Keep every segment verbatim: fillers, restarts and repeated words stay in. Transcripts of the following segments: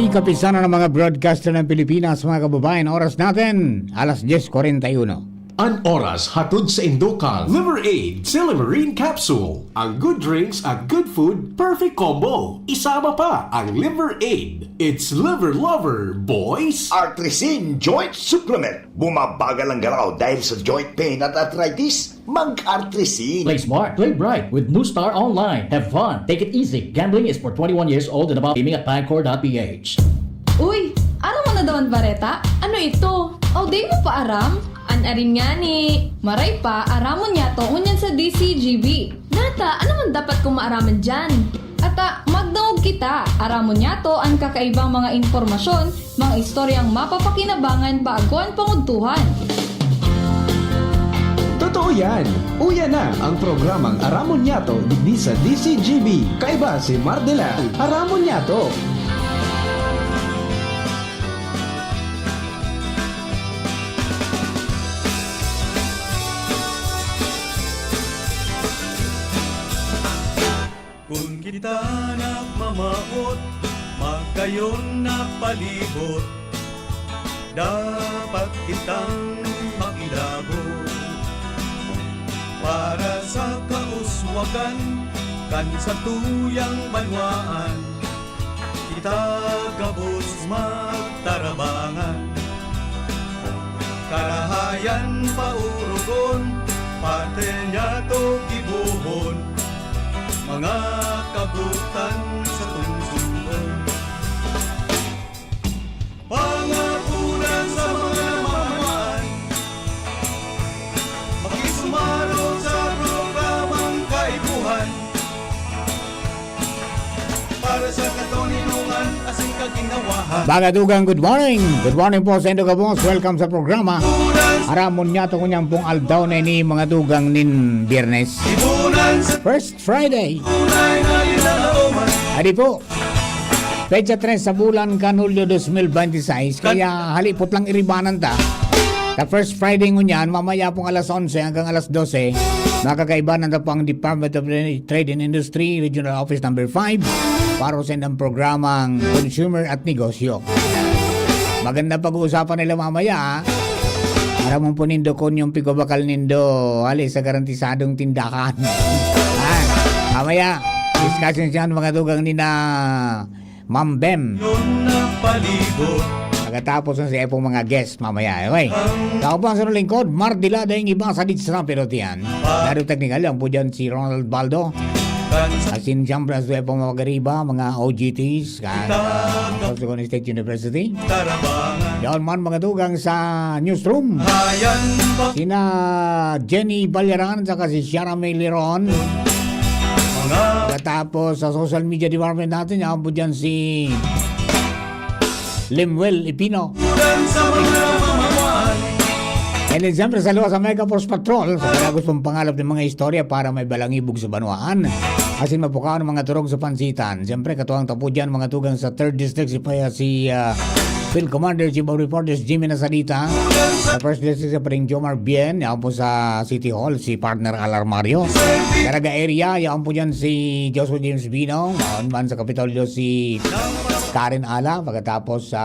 Kapisanan ng mga broadcaster ng Pilipinas, mga kababayan, oras natin, alas diyes kwarenta y uno. An oras hatod sa Indocal Liver Aid Silymarin Capsule. Ang good drinks at good food, perfect combo. Isama pa ang Liver Aid. It's Liver Lover, boys! Artrisin Joint Supplement. Bumabagal ang galaw dahil sa joint pain at arthritis? Mag-Artrisin. Play smart, play bright with New Star Online. Have fun, take it easy. Gambling is for twenty-one years old and above. Gaming at pangcor.ph. Uy, aram mo na daw an bareta? Ano ito? Aw, di mo pa aram? An arin ngani, maray pa, aramon niyato ngunyan sa D C G B. Nata, ano man dapat kong maaraman diyan? Ata, magdangog kita. Aramon niyato an kakaibang mga impormasyon, mga istoryang mapapakinabangan bago an pangudtuhan. Totoo yan! Uya na ang programang Aramon Niyato digdi sa D C G B. Kaiba si Mardela. Aramon Niyato! Kun kita nagmamawot, magkayon na palibot, dapat kitang makilabot. Para sa kauswagan kan satuyang banwaan, kita gabos magtarabangan. Karahayan paurugon, pati niyato gibohon, mga kabutan sa tungsungon. Pangapunan sa mga namamaan, makisumarong sa programang Kaipuhan. Para sa katoninongan, asin kaginawahan. Mga dugang, good morning. Good morning po sa indo gabos. Welcome sa programa. Aramon niyato ngunyan pong aldaw na ini, mga dugang, nin Biyernes. First Friday. Adi po. Petsa tres sa bulan kan Hulyo dos mil benti sais. Kaya halipot lang iribanan ta. Sa first Friday ngunyan, mamaya pong alas onse hanggang alas dose, makakaibanan ta po ang Department of Trade and Industry, Regional Office Number five, para sa indang programang Consumer at Negosyo. Maganda pag-uusapan nila mamaya, ha? Aram mo po nindo kun yung pigobakal nindo, hali sa garantisadong tindahan. Ah, mamaya, discussion siyan, mga dugang ni na Ma'am Bem. Yun na palibot. Pagkatapos ng sa epong mga guest mamaya, okay? Ang Ako po ang sarong lingkod, Mardila, dahil iba sa Dits na pero tiyan. Lalo technical, yan po dyan si Ronald Baldo. Kan sa Asin siyempre, sa epong mga gariba, mga O G Ts, kan Tarabangan. Sorsogon State University. Tarabangan. Yaon man, mga dugang sa newsroom. Ayan pa. Sina Jenny Ballaran saka si Shara May Liron. Mga Pagkatapos, sa social media department natin, yaon po dyan si Lemuel Ipino. Ulan sa mga mamawaan. And then, siyempre, sa luwas sa Mega Force Patrol, sa mga gusto mong pangalap ng mga istorya para may balangibog sa banwaan. Asin mapukaw ng mga turog sa pansitan. Siyempre, katuwang tapo dyan, mga tugang sa third District, si, si, ah, Field Commander, Chief of Reporters, Jimmy Nasalita. Sa first District, sa Pring Jomar Bien. Yaon po sa City Hall, si Partner Alarmario. Caraga area, yaon po dyan si Joshua James Bino. Yaon man sa Kapitolyo, si Karen Ala. Pagkatapos sa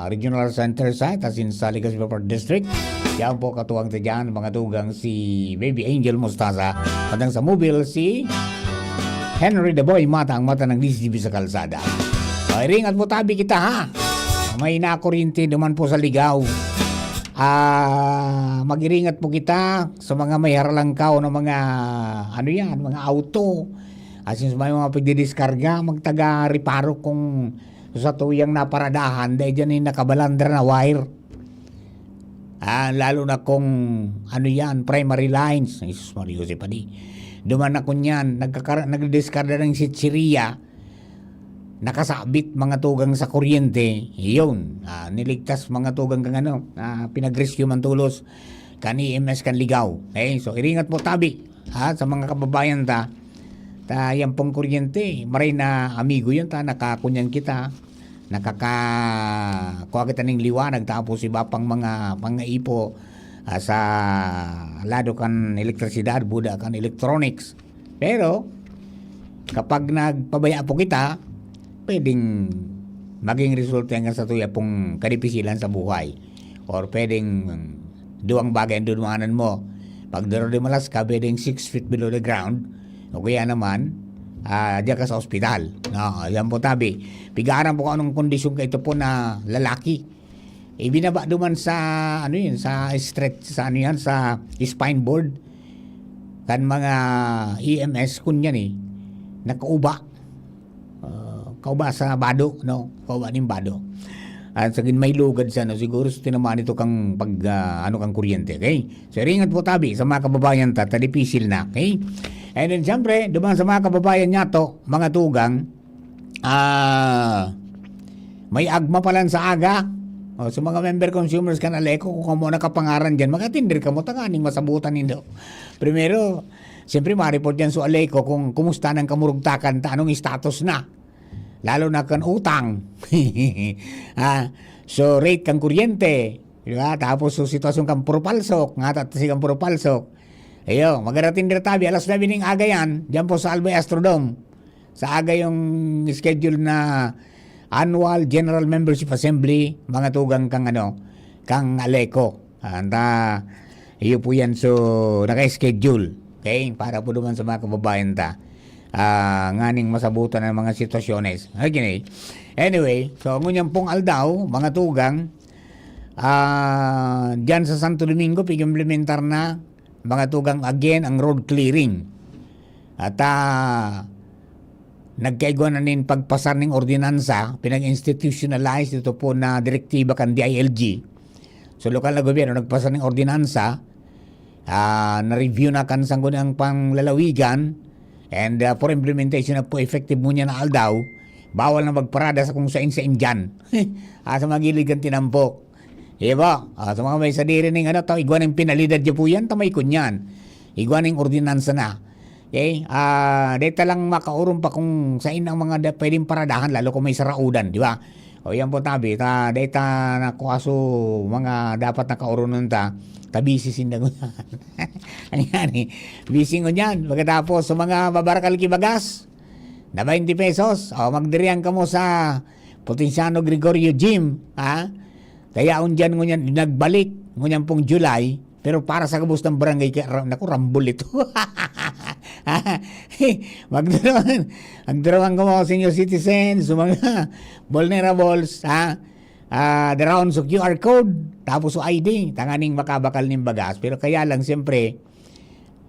Regional Center sa Tasin sa Legazpi District, yaon po katuwang ta dyan, mga tugang si Baby Angel Mostaza. Pagkatapos sa Mobile, si Henry the Boy Mata, ang mata ng D C G B sa kalsada. O, iringat po tabi kita, ha? May nakuryente duman po sa Ligaw. Ah, mag-iringat po kita sa mga may haralangkaw na mga, ano yan, mga auto. Asin sa may mga pagdidiskarga, magtaga reparo kung sa tuyang naparadahan, dahil dyan yung nakabalandra na wire. Ah, lalo na kung, ano yan, primary lines. Jesus Maria Jose pa di. Duman ako niyan, nagkakara-, nagdidiskarga ng sitsiriya, nakasabit mga tugang sa kuryente. Yun, ah, niligtas mga tugang kang ano, ah, pinag-rescue man tulos kan E M S kan Ligaw. Okay, so iringat po tabi, ha, sa mga kababayan ta. Ta, yan pong kuryente, maray na amigo yan ta, nakakunyan kita, nakaka-, kuha kita ning liwanag, tapos iba pang mga pangaipo, ah, sa lado kan elektrisidad, buda kan electronics. Pero, kapag nagpabaya po kita, pwedeng maging resulta yan sa tuya pong kadipisilan sa buhay. Or pwedeng duwang bagay ang duduanan mo. Pag duro di malas ka, pwedeng six feet below the ground. O kaya naman, ah, diyan ka sa ospital. No, yan po tabi. Pigaran po kung anong kondisyon ka ito po na lalaki. Ibinaba duman sa, ano yun, sa stretch, sa ano yan, sa spine board. Kan mga E M S kun yan eh. Nakauba. Ah, kauba sa bado, no? Kauba nin bado. At sa gin may lugad siya, no? Siguro sa tinamaan ito kang pag, ah, ano, kang kuryente, okay? So, ringat po tabi sa mga kababayan ta, ta dipisil na, okay? And then, siyempre, duman sa mga kababayan niya to, mga tugang, ah, may agma pa lang sa aga. O, sa mga member consumers kan Aleco, kung kamo nakapangaran dyan, mag-atender kamo, tanganing masabutan nindo. Primero, siyempre, ma-report yan sa Aleco kung kumusta nang kamurugtakan ta, anong status na. Lalo na kan utang. Ah, so, rate kan kuryente, di ba? Tapos, so, sitwasyon kan puro palsok, nga tatasi kan puro palsok. Ayo, mag-atender tabi, alas nuebe ning aga yan, dyan po sa Albay Astrodome. Sa aga yung schedule na annual general membership assembly, mga tugang kang ano, kang Aleco. Anta, iyo po yan, so, naka-schedule. Okay? Para po naman sa mga kababayan ta. Ah, nganing masabutan ang mga sitwasyones. Okay? Anyway, so, ngunyan pong aldaw, mga tugang, ah, dyan sa Santo Domingo, pig-implementar na, mga tugang, again, ang road clearing. At, ah, nagkaigwa na nin pagpasar ning ordinansa, pinag-institutionalize ito po na direktiba kan D I L G. So, lokal na gobyerno, nagpasar ning ordinansa, ah, na-review na kan sangguniang panglalawigan, and, ah, for implementation na po effective ngunyan na aldaw, bawal na magparada sa kung sain-sain dyan. Ah, sa mga gilid kan tinampok. Di ba? Ah, sa mga may sadiri ning ano, ta igwa ning penalidad dyan po yan, ta may kunyan. Igwa ning ordinansa na. Okay? Ah, deta lang makaoron pa kung sain ang mga da-, pwedeng paradahan, lalo kung may saraudan, di ba? O yan po tabi, ta, deta na kung aso mga dapat nakaoronon ta, ta busy sinda ngunyan. Ang yan eh, busy ngunyan. Pagkatapos, sa mga babarakal ki bagas, na twenty pesos, o magdiriyan kamo sa Potenciano Gregorio Gym, ha? Kaya un dyan ngunyan, nagbalik, ngunyan pong July, pero para sa gabos ng barangay, kaya ra-, naku, rambol ito. Magdarawan, magdarawan kamo, senior citizens, sa mga vulnerables, ha? Ah, daraon sa Q R code, tapos sa I D, tanganing makabakal ning bagas. Pero kaya lang, siyempre,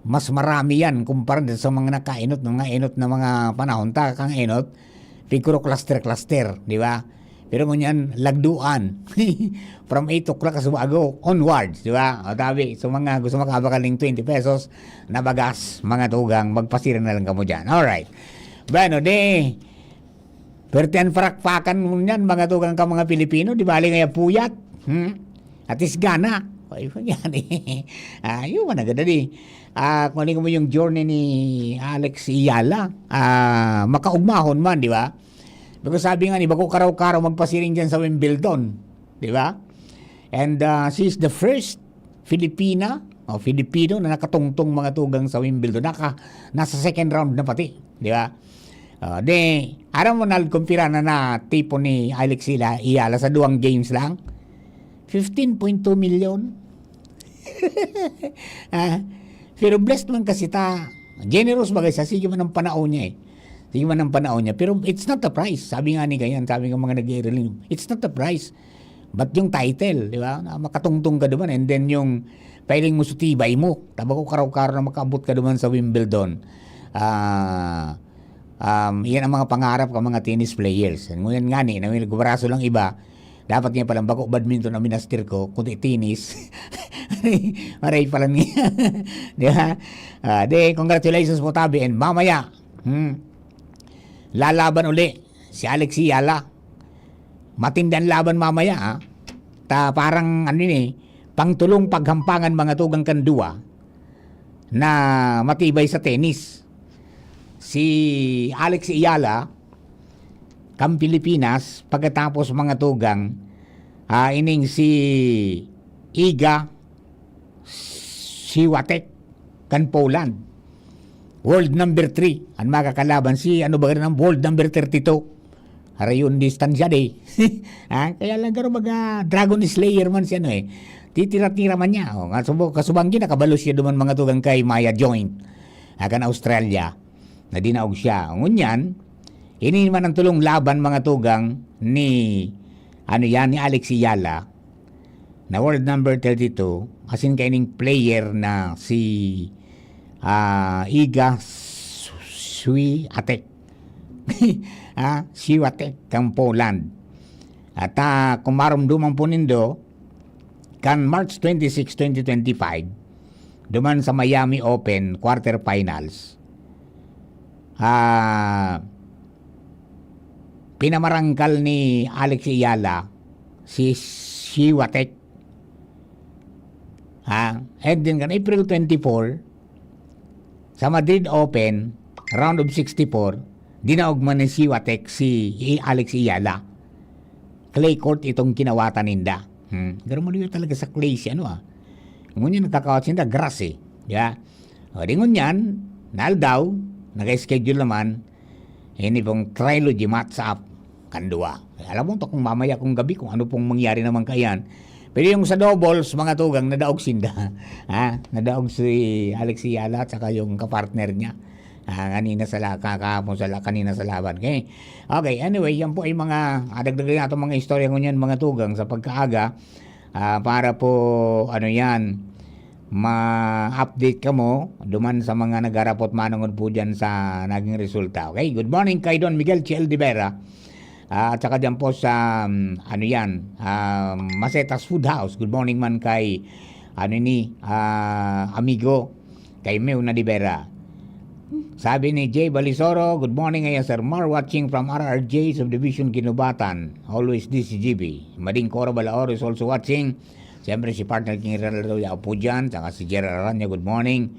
mas marami yan kumpara sa mga nakaenot, mga enot na mga panahon. Ta, kang enot, pigkuro cluster-cluster, di ba? Pero ngunyan, lagduan. From eight o'clock sa umaga onwards, di ba? O, tabi, so mga gusto makabakal ning twenty pesos na bagas, mga tugang, magpasira na lang kamo dyan. Alright. Bueno, di, pertian parakpakan mo niyan, mga tugang ka mga Pilipino, di bali nga puyat. Hmm? At is gana. Ay, yan eh. Ah, yun man, agad di. Ah, kung ano mo yung journey ni Alex Iyala, ah, makaugmahon man, di ba? Because sabi nga ni, bako karaw-karaw magpasiring dyan sa Wimbledon, di ba? And, ah, she's the first Filipina o Filipino na nakatungtong, mga tugang, sa Wimbledon. Naka, nasa second round na pati, di ba? Ah, di, aram mo na kumpira na natipon ni Alex Ila-, Iyala sa duwang games lang? Fifteen point two million. Ah, pero blessed man kasi ta. Generous bagay siya, sige man ang panahon niya eh. Sige man ang panahon niya. Pero it's not the price. Sabi nga ni ganyan, sabi ng mga nag-iiriling, it's not the price. But yung title, di ba? Na makatungtong ka duman, and then yung pailing mo sa tibay mo. Tabako karaw-karaw na makaabot ka duman sa Wimbledon. Ah, um, yan ang mga pangarap ka mga tennis players. Ngunyan nga ni, na may nagbraso lang iba, dapat nga palang bako badminton ang minaster ko, kundi tennis. Maray pala niya. Di ba? Ah, di, congratulations po, tabi. And mamaya, hmm, lalaban uli si Alex Yala. Matindang laban mamaya, ha? Ta, parang, ano yun eh, pangtulong paghampangan, mga tugang, kan duwa na matibay sa tennis. Si Alex Iyala, kan Pilipinas, pagkatapos, mga tugang, ah, ining si Iga Swiatek, kan Poland. World number three, ang makakalaban. Si, ano ba rin ang world number thirty-two? Harayon distansya di. Ha? Kaya lang garo baga Dragon Slayer man siya, no, eh. Titira-tira man niya. Oh, kasubo-, kasubanggi, nakabalos siya duman, mga tugang, kay Maya Joint. Akan Australia. Na dinaog siya. Ngunyan, ini man ang tulong laban, mga tugang, ni, ano yan, ni Alex Eala, na world number thirty-two, asin kaining player na si, ah, Iga Swiatek. Ah, Swiatek kang Poland. At, ah, kung marumduman po nindo, kan March twenty-six, twenty twenty-five, duman sa Miami Open quarterfinals, ah, pinamarangkal ni Alex Eala si Swiatek. Ha? And then, kan April twenty-four, sa Madrid Open, round of sixty-four, dinaog man ni Swiatek si Alex Eala. Clay court itong kinawatan ninda. Hmm. Pero maluyo talaga sa clay si ano, ah. Ngunyan nagkakawat sinda, grass, eh. Di ba? O, di ngunyan, na aldaw, naka-schedule naman, ini pong trilogy match-up, kan duwa. Alam mo to kung mamaya kung gabi kung ano pong mangyari naman kaiyan. Pero yung sa doubles, mga tugang, nadaog sinda. Ha? Nadaog si Alex Eala at saka yung kapartner niya. Ah, kanina sa la-, ka-, kahapon sa la-, kanina sa laban. Okay. Okay, anyway, yan po ay mga, ah, dagdagan natin mga istorya ngunyan, mga tugang, sa pagkaaga. Ah, para po, ano yan, ma-update kamo duman sa mga nagharapot manongod po dyan sa naging resulta. Okay, good morning kay Don Miguel Chiel de Vera. Ah, at saka dyan po sa, um, ano yan, um, Macetas Food House. Good morning man kay, ano ni, ah, amigo, kay Meo na de Vera. Sabi ni Jay Balisoro, "Good morning, Aya Sir Mar, watching from R R J Subdivision, Guinobatan. Always this G B. Mading Cora Balaor is also watching. Siyempre, si Partner King Ronaldo Yao po dyan, saka si Gerald Aranya, good morning.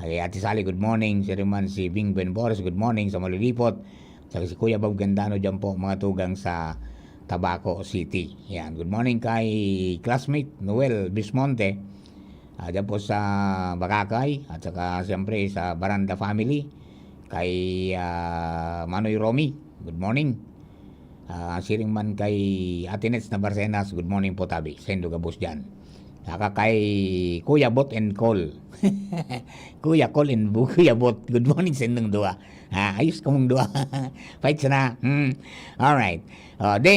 Kay Ate Sally, good morning. Siya rin man si Bing Ben Boris, good morning sa Malulipot. Saka si Kuya Bob Gandano dyan po, mga tugang sa Tabaco City. Yan, good morning kay classmate Noel Bismonte. Ah, dyan po sa Boracay, at saka siyempre sa Baranda family, kay, ah, Manoy Romy, good morning. Ah, siring man kay Ate Nets na Barcenas, good morning po, tabi. Sendo gabos dyan. Saka kay Kuya Bot and Call. Kuya Call and Bu-, Kuya Bot, good morning sa inyong duwa. Ah, ayos kamong duwa. Fight sana. Hmm. Alright. Oh, de,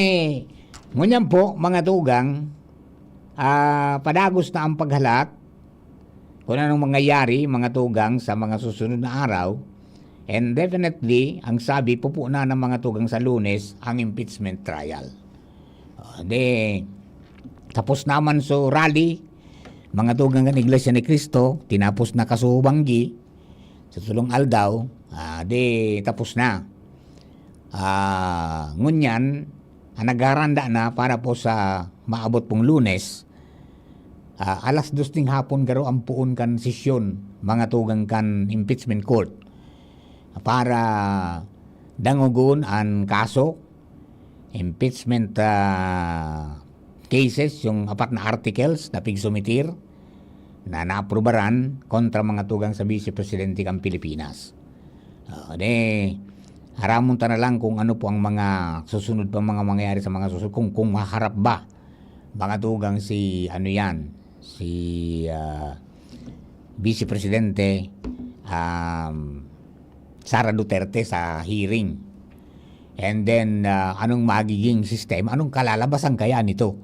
ngunyan po, mga tugang, ah, padagos na ang paghalat kung anong mangyayari, mga tugang, sa mga susunod na araw. And definitely, ang sabi, pupunan ng mga tugang sa Lunes ang impeachment trial. Ah, de, tapos naman so rally, mga tugang kan Iglesia ni Cristo, tinapos na kasubanggi sa tulong aldaw, ah, de, tapos na. Ah, ngunyan, ang nagharanda na para po sa maabot pong Lunes, ah, alas dos ning hapon garo ang poon kan sesyon, mga tugang kan impeachment court, para dangogon an kaso, impeachment, ah, cases, yung apat na articles na pigsumitir na naaprubaran kontra mga tugang sa Vice Presidente kan Pilipinas. Ah, de, aramon ta na lang kung ano po ang mga susunod pa mga mangyayari sa mga susunod, kung, kung maharap ba mga tugang si, ano yan, si, ah, Vice Presidente, um, Sara Duterte sa hearing. And then, ah, anong magiging sistema? Anong kalalabasan kaya nito?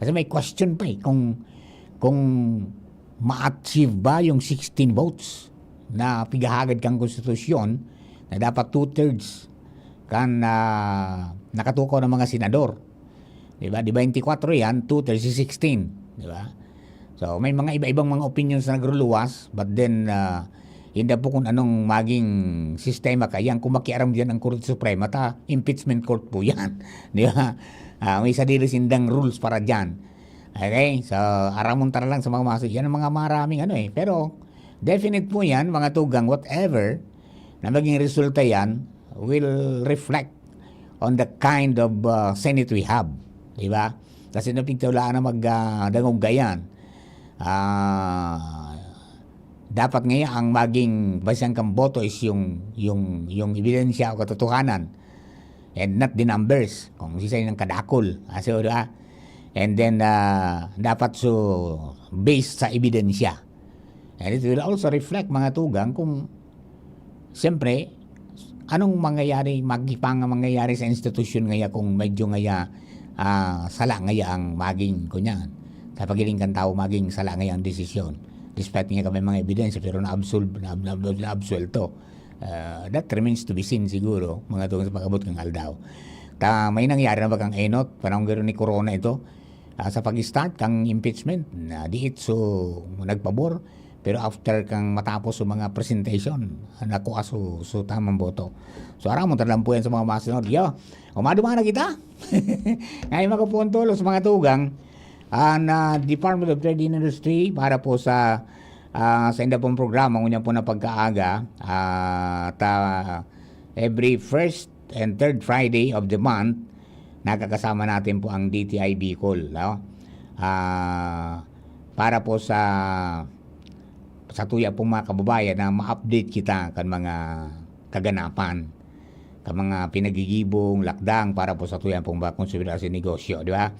Kasi may question pa eh, kung, kung ma-achieve ba yung sixteen votes na pighahagad kang konstitusyon na dapat two-thirds kan, ah, nakatukaw ng mga senador. Di ba? Di ba, twenty-four yan, two-thirds is sixteen. Di ba? So, may mga iba-ibang mga opinions na nagruluwas, but then, ah, hindi po kung anong maging sistema kaya kung makiaram diyan ang Korte Suprema, ta impeachment court po yan. Di ba? Ah, may sadiri sindang rules para diyan. Okay? So, aramon ta na lang sa mga maso. Yan ang mga maraming ano eh. Pero, definite po yan, mga tugang, whatever na maging resulta yan, will reflect on the kind of, uh, Senate we have. Di ba? Kasi napigtaulaan na mag, ah, dangog gayan. Ah, dapat ngayon ang maging basehan kang boto is yung, yung, yung ebidensya o katotohanan. and not the numbers, kung siisay ang kadakol. Ah, so, di ba? And then, ah, dapat so based sa ebidensya. And it will also reflect, mga tugang, kung siyempre, anong mangyayari, magipang ang mangyayari sa institusyon ngaya kung medyo ngaya, ah, sala ngaya ang maging, kunyan, sa pagiling kan tawo, maging sala ngaya ang desisyon. Despite nga kami mga ebidensya, pero na-absolve, na, na, na-absuelto. Ah, that remains to be seen siguro, mga tugang, sa pag-abot kan aldaw. Ta, may nangyari na ba kang enot? Panahon garo ni Corona ito. Ah, sa pag-start kang impeachment, na diit so nagpabor, pero after kang matapos so mga presentation, nakua so, so tamang boto. So, aramon ta lang po yan sa mga masunod. Yo, umaduma na kita. Ngayon, mga punto, los mga tugang, ang, ah, Department of Trade and Industry para po sa, ah, sa inda pong programa, ngunyan po na pagkaaga, ah, ta, every first and third Friday of the month, nakakasama natin po ang D T I Bicol, no? Ah, para po sa, sa tuya pong mga kababayan na ma-update kita kan mga kaganapan, kan mga pinagigibong lakdang para po sa tuya pong mga konsumidor sa negosyo, di ba?